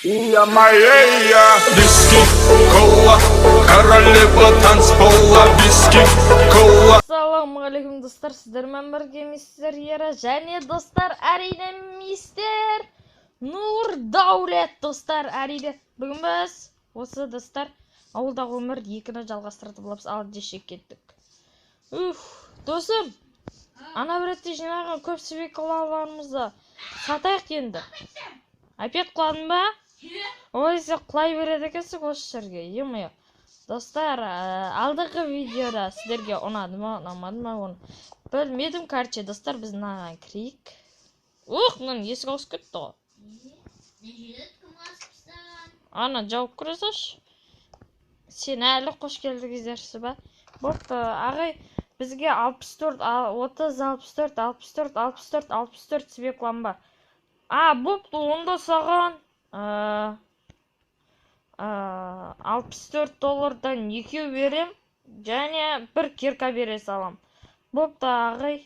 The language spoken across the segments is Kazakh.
Я виски, кола, королева танцпола, виски, кола. Ассалаумағалейкум, достар! Сіздермен бірге мистер Ера және, достар, әрине, мистер Нұрдәулет. Достар, әрине, бүгін біз осы, достар, ауылдағы өмір 2-ні жалғастыратын боламыз. Ал деше кеттік. Уф, досым, ана бір ретте жинаған көп свеклаларымызды сатайық енді. Опять құладың ба? Ой, сен құлай береді екенсің осы жерге, е-мое. Достар, алдыңғы видеода сіздерге ұнады ма, ұнамады ма, оны білмедім. Короче, достар, біз мынаған кірейік. Ух, мынаның есігі ауысып кетті ғой. Ана, жауып кіре салшы. Сен әлі қош келдіңіздерсіз ба? Бопты, ағай, бізге 64, 30, 64, 64, 64, 64 свеклам бар. А, бопты, онда саған 64 доллардан екеу берем және бір кирка бере салам. Бопты, ағай,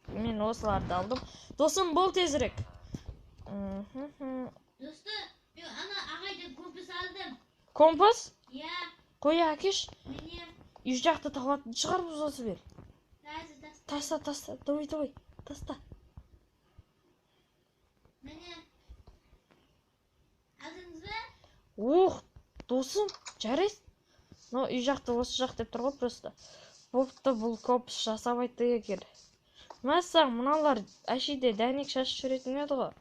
мен осыларды алдым. Досым, бол тезірек. Досты, мен ана ағайдан компас алдым. Компас? Иә. Қой, әкеш. Міне. Үй жақты табатын шығармыз осы бер. Қазір таста. Таста, таста, давай, давай, таста. Міне. Алдыңыз ба? Ух, досым, жарайды. Но үй жақты осы жақ деп тұр ғой просто. Бопты, бұл компас жасап айтты екен. Мәссаған, мыналар әшейде дәнек шашып жүретін еді ғой.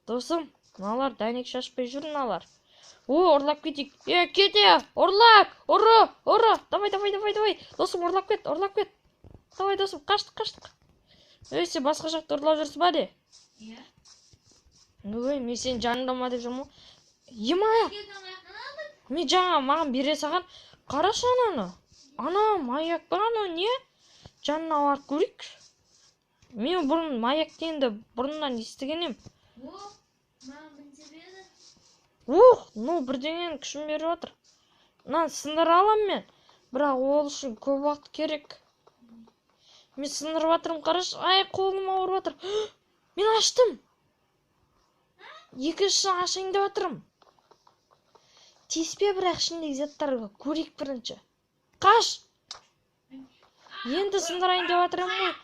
Досым, мыналар дәнек шашпай жүр мыналар. О, ұрлап кетейік. Е, кете, ұрлап, ұры, ұры. Давай, давай, давай, давай. Досым, ұрлап кет, ұрлап кет. Давай, досым, қаштық, қаштық. Ей, сен басқа жақта ұрлап жүрсің ба де? Иә. Ой, мен сенің жаныңда ма деп жүрмін ғой. Ема, мен жаңа маған бере салған. Қарашы ананы. Ана маяк па, анау не? Жанына барып көрейік. Мен бұрын маяк дегенді бұрыннан естіген ем. О, маған бірінші берді. Ух, ну бірдеңенің күшін беріп жатыр. Мынаны сындыра аламын мен. Бірақ ол үшін көп уақыт керек. Мен сындырып жатырмын, қарашы. Ай, қолым ауырып жатыр. Мен аштым. Екіншісін ашайын деп жатырмын. Тиіспе бірақ ішіндегі заттарға, көрейік бірінші. Қаш! Енді сындырайын деп жатырмын ғой.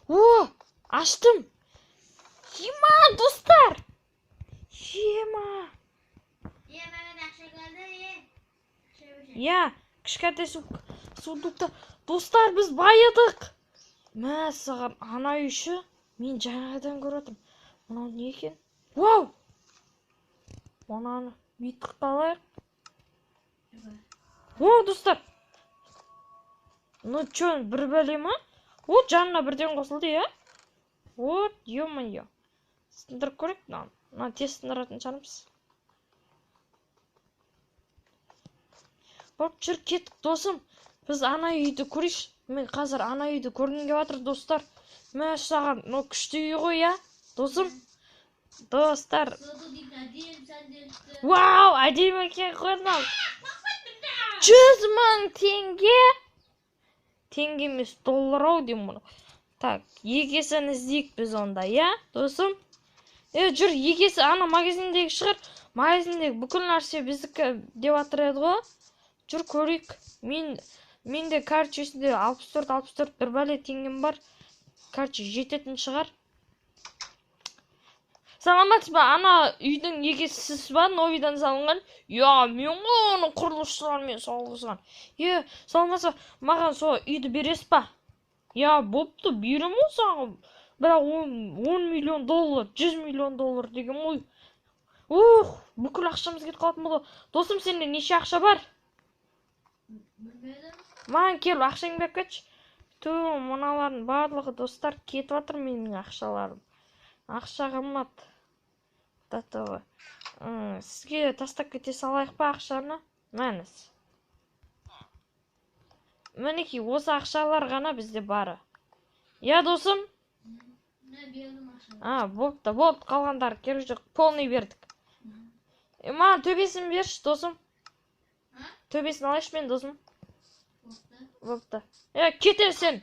О, аштым. Ема, достар. Ема. Е, маған ақша қалды, е. Ақша берші. Я, кішкентай сундукта. Достар, біз байыдық. Мә, саған ана үйші. Мен жаңадан көріп отырмын. Мынау не екен? Вау! Мынаны бүйтіп қалайық. О, достар. Ну чё, бір бәле ма? О, жанына бірден қосылды, иә? О, ё-моё. Сындырып көрейік мынаны. Мынаны тез сындыратын шығармыз. Боп, жүр, кеттік, досым. Біз ана үйді көрейікші. Мен қазір ана үйді көргім келіп жатыр, достар. Мә, саған, мынау күшті үй ғой, иә? Досым. Достар. Вау, әдемі екен ғой мынау. 100 мың теңге. Теңге емес, доллар ау деймін мұны. Так, егесін іздейік біз онда, иә, досым? Е, жүр, егесі ана магазиндегі шығар. Магазиндегі бүкіл нәрсе біздікі деп жатыр еді ғой. Жүр, көрейік. Менде короче, 64, 64 бір бәле теңгем бар. Короче, жететін шығар. Саламатсыз ба? Ана үйдің егесі сіз ба? Новыйдан салынған? Я, мен ғой оның құрылысшыларымен салғызған. Е, саламатсыз ба? Маған сол үйді бересіз ба? Я, бопты, беремін ғой саған. Бірақ он миллион доллар, 100 миллион доллар деген ғой. Ух, бүкіл ақшамыз кетіп қалатын болды. Досым, сенде неше ақша бар? Білмедім. Маған келіп ақшаңды беріп кетші. Ту, мыналардың барлығы, достар, кетіп жатыр менің ақшаларым. Ақша қымбат. Татығы. Сізге тастап кете салайық па ақшаны? Мәніс. Мінекей, осы ақшалар ғана бізде бары. Я, досым? Мына бердім ақшаны. А, бопты, бопты, қалғандары керек жоқ. Полный бердік. Маған төбесін берші, досым. А? Төбесін алайыншы мен, досым. Бопты. Бопты. Е, кете сен.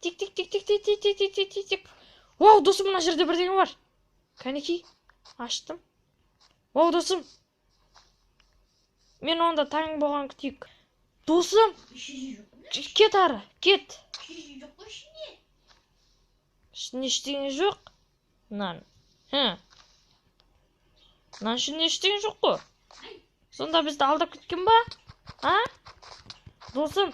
Тик, тик, тик, тик, тик, тик, тик, тик, тик, тик, тик. Вау, досым, мына жерде бірдеңе бар. Кәнекей, аштым. Вау, досым. Мен онда таң болған күтейік. Досым, Ішінде жоқ қой. кет ары, кет. Ішінде жоқ қой ішінде. Ішінде ештеңе жоқ. Мынаның. Хм. Мынаның ішінде ештеңе жоқ қой. Сонда бізді алдап кеткен ба? А? Досым,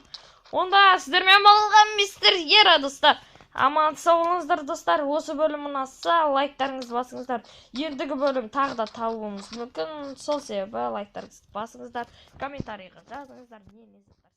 онда сіздермен болған мистер Ера, достар. Аман сау болыңыздар, достар. Осы бөлім ұнаса, лайктарыңызды басыңыздар. Ендігі бөлім тағы да табуымыз мүмкін. Сол себебі лайктарыңызды басыңыздар. Комментарийға жазыңыздар. Не не заттар.